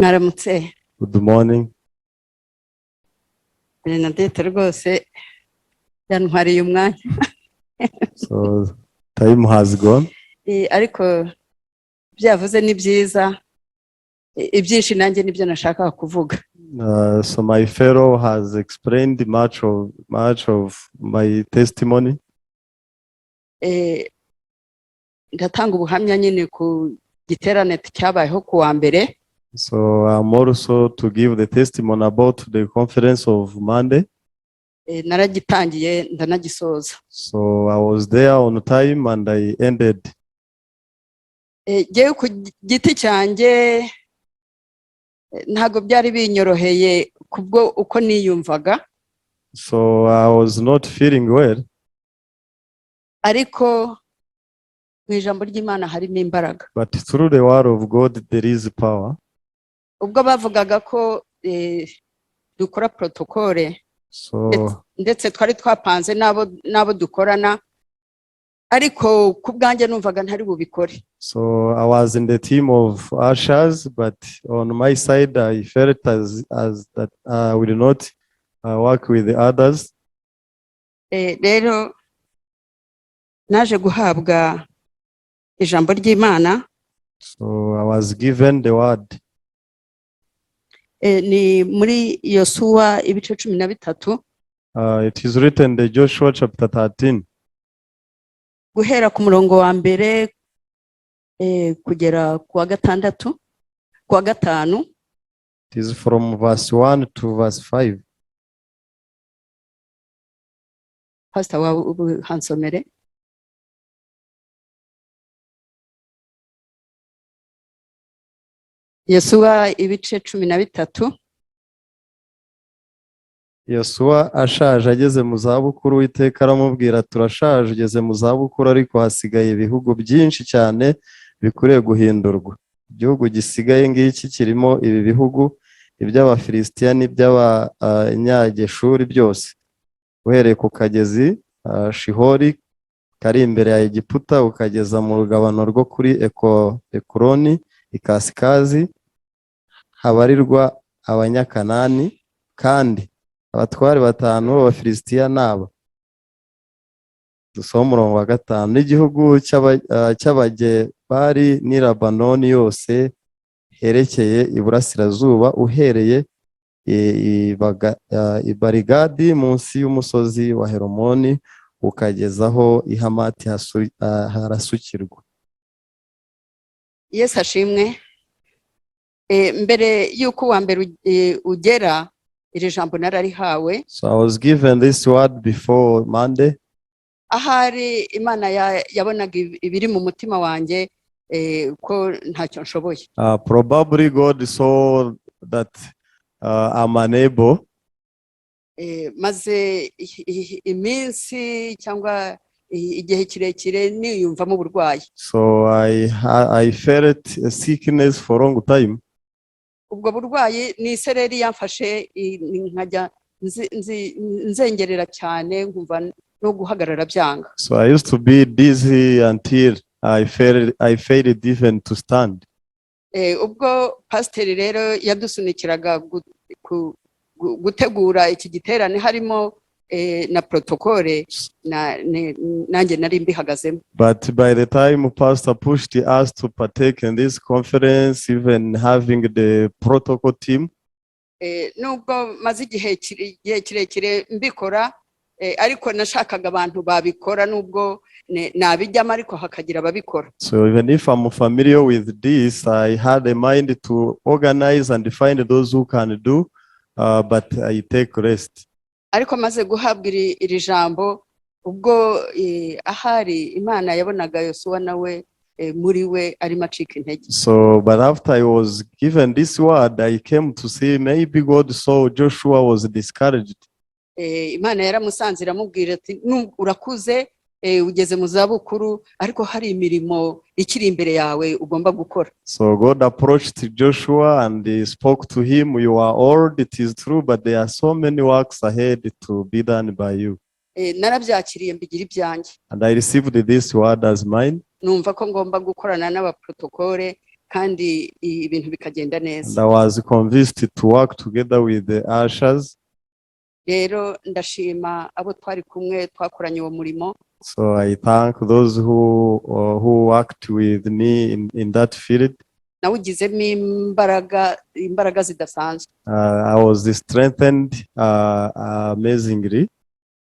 Mwaramutse. Good morning. Bernadette rwose yantwariye umwanya. So time has gone. Ariko byavuze ni byiza. Ibyinshi nanjye nibyo nashakaga kuvuga. So my fellow has explained much of my testimony. Ndatanga ubuhamya nyine ku giterane cyabayeho ku wa mbere. So I'm also to give the testimony about the conference of Monday. Naragitangiye ndanagisoza. So I was there on time and I ended. Jyewe ku giti cyanjye, ntabwo byari binyoroheye kubwo uko niyumvaga. So I was not feeling well, Ariko mu ijambo ry'Imana harimo imbaraga. But through the word of God there is power. Ubwo bavugaga ko dukora protocole, So ndetse twari twapanze n'abo dukorana, ariko ku bwanjye numvaga ntari bubikore. So I was in the team of ushers, but on my side I felt as that I will not work with the others. Rero naje guhabwa ijambo ry'Imana. So I was given the word. Ni muri Yosuwa ibice 13. It is written in Joshua chapter 13, Guhera ku murongo wa mbere kugera ku wa gatandatu, ku wa gatanu. It is from verse 1 to verse 5. Pastor wawe ubu hansomere. Yosuwa ibice 13. Yosuwa ashaje ageze mu zabukuru, Uwiteka aramubwira: "Turashaje, ugeze mu zabukuru, ariko hasigaye ibihugu byinshi cyane bikwiriye guhindurwa. Igihugu gisigaye ngiki kirimo ibi bihugu: iby'Abafilisitiya n'iby'Abanyageshuri byose, uhereye ku kagezi Shihori kari imbere ya Egiputa, ukageza mu rugabano rwo kuri Ekuroni ikasikazi habarirwa Abanyakanani. Kandi abatware batanu b'Abafilisitiya naba." Dusoma umurongo wa gatanu: "N'igihugu cy'Abagebali n'i Lebanoni yose herekeye iburasirazuba, uhereye i Baligadi munsi y'umusozi wa Herumoni, ukagezaho i Hamati harasukirwa." Yesu ashimwe. Mbere y'uko uwa mbere ugera, iri jambo nararihawe. So I was given this word before Monday. Ahari Imana yabonaga ibiri mu mutima wanjye, ko ntacyo nshoboye. Probably God saw that I'm unable. Maze iminsi cyangwa igihe kirekire niyumvamo uburwayi. So I felt a sickness for a long time. Ubwo burwayi ni isereri yamfashe, nkajya nzengerera cyane, nkumva no guhagarara byanga. So I used to be dizzy until I failed even to stand. Ubwo pasiteri rero yadusunikiraga gutegura iki giterane harimo na protocole, nanjye nari mbihagazemo. But by the time Pastor pushed us to partake in this conference, even having the protocol team, Nubwo maze igihe kirekire mbikora, ariko nashakaga abantu babikora, nubwo nabijyamo ariko hakagira ababikora. So even if I'm familiar with this, I had a mind to organize and find those who can do, but I take rest. Ariko maze guhabwa iri jambo, ubwo ahari Imana yabonaga Yosuwa nawe muri we arimo acika intege. So, but after I was given this word, I came to see maybe God saw Joshua was discouraged. Imana yaramusanze iramubwira ati: "Urakuze, ugeze mu zabukuru, ariko hari imirimo ikiri imbere yawe ugomba gukora." So God approached Joshua and he spoke to him, "You are old, it is true, but there are so many works ahead to be done by you." Narabyakiriye mbigira ibyanjye. And I received this word as mine. Numva ko ngomba gukorana n'abaprotokole. kandi ibintu bikagenda neza. And I was convinced to work together with the ushers. Rero ndashima abo twari kumwe twakoranye uwo murimo. So I thank those who worked with me in that field. Nawugizemo imbaraga zidasanzwe. I was strengthened amazingly.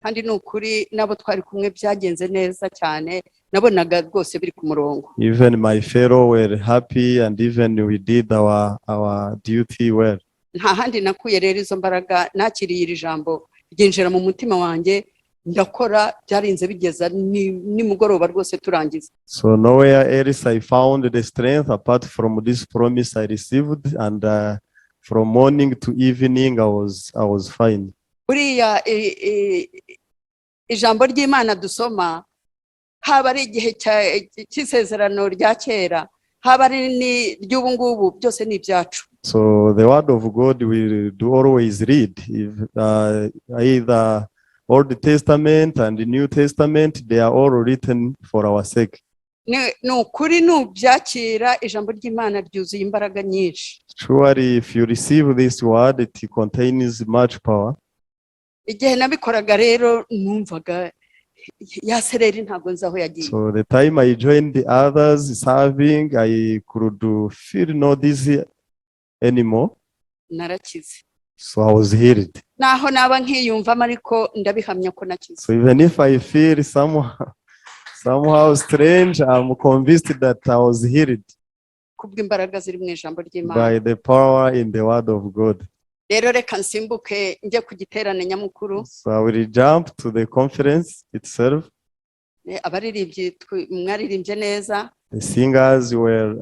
Kandi ni ukuri n'abo twari kumwe byagenze neza cyane, nabonaga rwose biri ku murongo. Even my fellow were happy, and even we did our duty well. Nta handi nakuye rero izo mbaraga. Nakiriye iri jambo ryinjira mu mutima wanjye, ndakora, byarinze bigeza nimugoroba rwose turangiza. So nowhere else I found the strength apart from this promise I received, and from morning to evening I was fine. Buriya ijambo ry'Imana dusoma, haba ari igihe cy'isezerano rya kera, haba ari n'iry'ubu ngubu, byose ni ibyacu. So the word of God we do always read, if either Old Testament and the New Testament, they are all written for our sake. Ni ukuri nubyakira, ijambo ry'Imana ryuzuye imbaraga nyinshi. Surely, if you receive this word, it contains much power. Igihe nabikoraga rero numvaga ya sereri ntabwo nzi aho yagiye. So the time I joined the others serving, I could feel no dizzy anymore. Narakize. So I was healed. Naho naba nkiyumvamo, ariko ndabihamya ko nakize. So even if I feel somehow strange, I'm convinced that I was healed kubw'imbaraga ziri mu ijambo ry'Imana. by the power in the word of God. Rero reka nsimbuke njye ku giterane nyamukuru. So I will jump to the conference itself. Abaririmbyi mwaririmbye neza. The singers were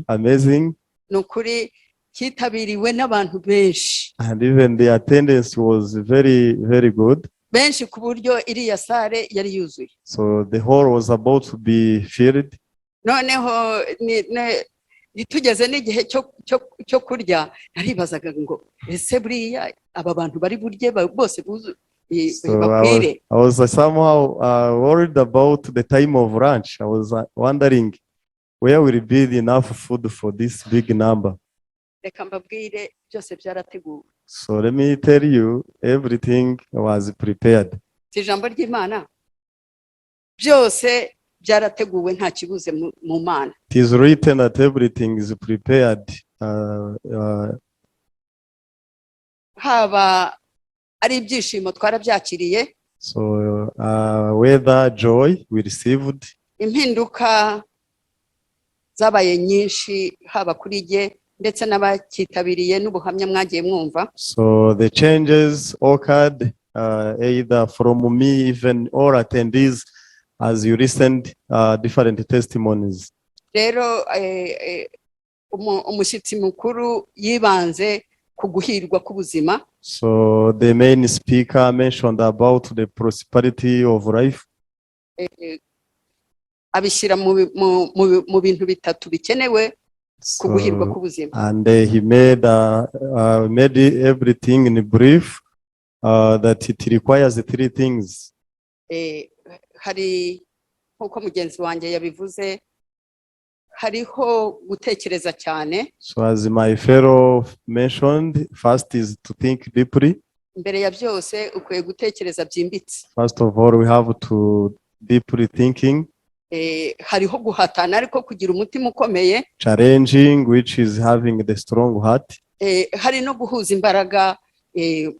amazing, Ni ukuri cyitabiriwe n'abantu benshi, and even the attendance was very, very good. benshi ku buryo iriya salle yari yuzuye. So the hall was about to be filled. Noneho ntitugeze n'igihe cyo kurya, naribazaga ngo ese buriya aba bantu bari burye bose So I was, bakwire? I was somehow worried about the time of lunch. I was wondering where will be enough food for this big number. Reka mbabwire, byose byarateguwe. So let me tell you, everything was prepared. Si ijambo ry'Imana? Byose byarateguwe, nta kibuze mu Mana. It is written that everything is prepared. Haba ari ibyishimo, twarabyakiriye. So whether joy we received, Impinduka zabaye nyinshi, haba kuri jye ndetse n'abacyitabiriye n'ubuhamya mwagiye mwumva. So the changes occurred either from me, even all attendees, as you listened different testimonies. Rero umushyitsi mukuru yibanze ku guhirwa k'ubuzima. So the main speaker mentioned about the prosperity of life. Abishyira mu bintu bitatu bikenewe ku guhirwa So, k'ubuzima. and he made everything in brief that it requires three things. Hari nk'uko mugenzi wanjye yabivuze, hariho gutekereza cyane. So as my fellow mentioned, first is to think deeply. Mbere ya byose ukwiye gutekereza byimbitse. First of all, we have to deeply thinking, Hariho guhatana, ariko kugira umutima ukomeye. challenging, which is having the strong heart. Hari no guhuza imbaraga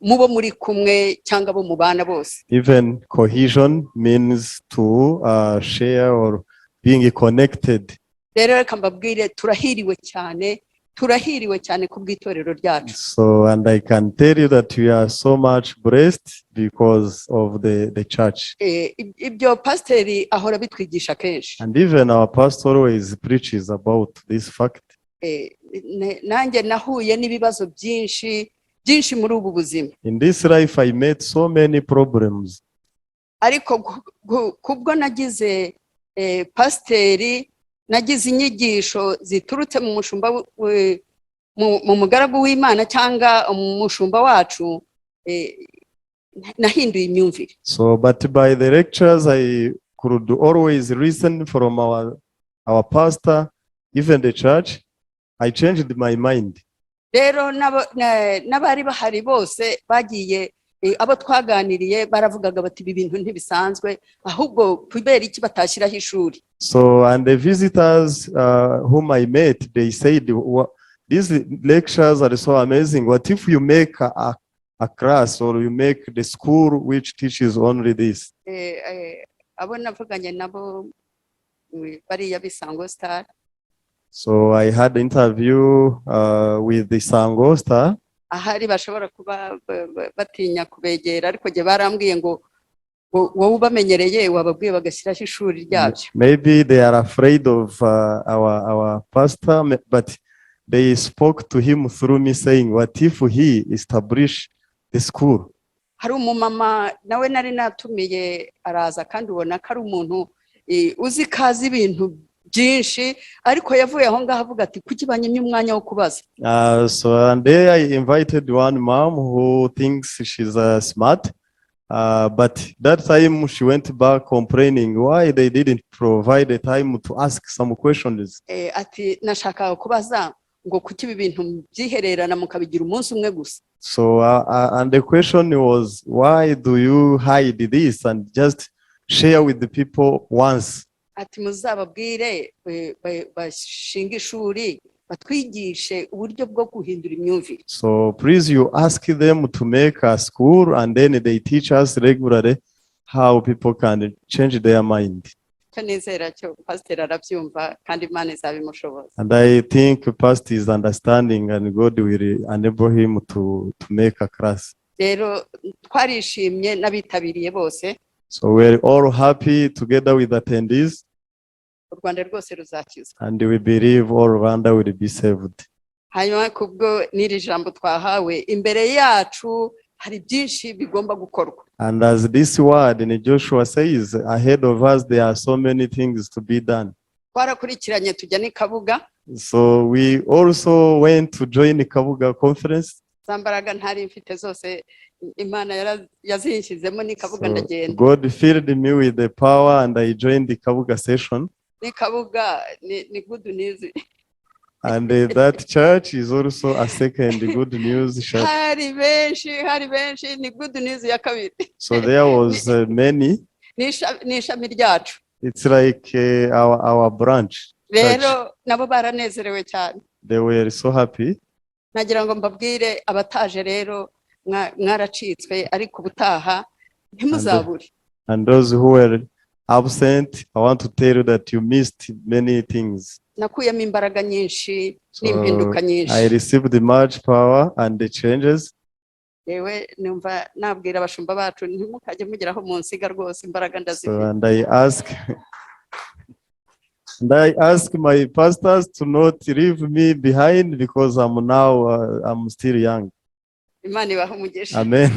mu bo muri kumwe cyangwa abo mubana bose. Even cohesion means to share or being connected. Rero reka mbabwire, turahiriwe cyane, turahiriwe cyane ku bw'itorero ryacu. So, and I can tell you that we are so much blessed because of the church. Ibyo pasiteri ahora abitwigisha kenshi. And even our pastor always preaches about this fact. Nanjye nahuye n'ibibazo byinshi byinshi muri ubu buzima. In this life, I met so many problems. Ariko kubwo nagize pasiteri, nagize inyigisho ziturutse mu mushumba mu mugaragu w'Imana cyangwa umushumba wacu, nahinduye imyumvire. So, but by the lectures, I could always listen from our pastor. even the church, I changed my mind. Rero n'abari bahari bose bagiye abo twaganiriye baravugaga bati ibi bintu ntibisanzwe, ahubwo kubera iki batashyiraho ishuri? So, and the visitors whom I met, they said, "These lectures are so amazing. What if you make a class or you make the school which teaches only this?" Abo navuganye nabo bariya b'Isango Star. So I had an interview with the Sango Star. Ahari bashobora kuba batinya kubegera, ariko jye barambwiye ngo wowe ubamenyereye wababwiye bagashyiraho ishuri ryabyo. Maybe they are afraid of our pastor, but they spoke to him through me saying, "What if he established the school?" Hari umumama nawe nari natumiye araza, kandi ubona ko ari umuntu uzi ko azi ibintu byinshi, ariko yavuye aho ngaho avuga ati kuki banyimye umwanya wo kubaza? So and there I invited one mom who thinks she's smart, but that time she went back complaining why they didn't provide the time to ask some questions. Ati nashakaga kubaza ngo kuki ibi bintu byihererana mukabigira umunsi umwe gusa? So and the question was, "Why do you hide this and just share with the people once?" Ati muzababwire bashinge ishuri batwigishe uburyo bwo guhindura imyumvire. So please, you ask them to make a school and then they teach us regularly how people can change their mind. Icyo nizera cyo pasiteri arabyumva kandi Imana izabimushoboza. And I think Pastor is understanding and God will enable him to make a class. Rero twarishimye n'abitabiriye bose. So we're all happy together with attendees U Rwanda rwose ruzakizwa. And we believe all Rwanda will be saved. Hanyuma kubwo n'iri jambo twahawe imbere yacu hari byinshi bigomba gukorwa. And as this word in Joshua says, ahead of us there are so many things to be done. Twarakurikiranye tujya n'i Kabuga. So we also went to join the Kabuga conference. Za mbaraga ntari mfite zose Imana yazinshyizemo n'i Kabuga So ndagenda. God filled me with the power and I joined the Kabuga session. N'i Kabuga ni good news. And that church is also a second good news church. Hari benshi, hari benshi, ni good news ya kabiri. So there was many. Ni ishami ryacu. It's like our branch church. Rero nabo baranezerewe cyane. They were so happy. Nagira ngo mbabwire abataje rero mwaracitswe, ariko ubutaha ntimuzabure. And those who were absent, I want to tell you that you missed many things. Nakuyemo imbaraga nyinshi So n'impinduka nyinshi. I received much power and the changes. Yewe numva nabwira abashumba bacu ntimukajye mugeraho munsiga rwose, imbaraga So ndazifite. and I ask my pastors to not leave me behind because I'm still young. Imana ibahe umugisha. Amen.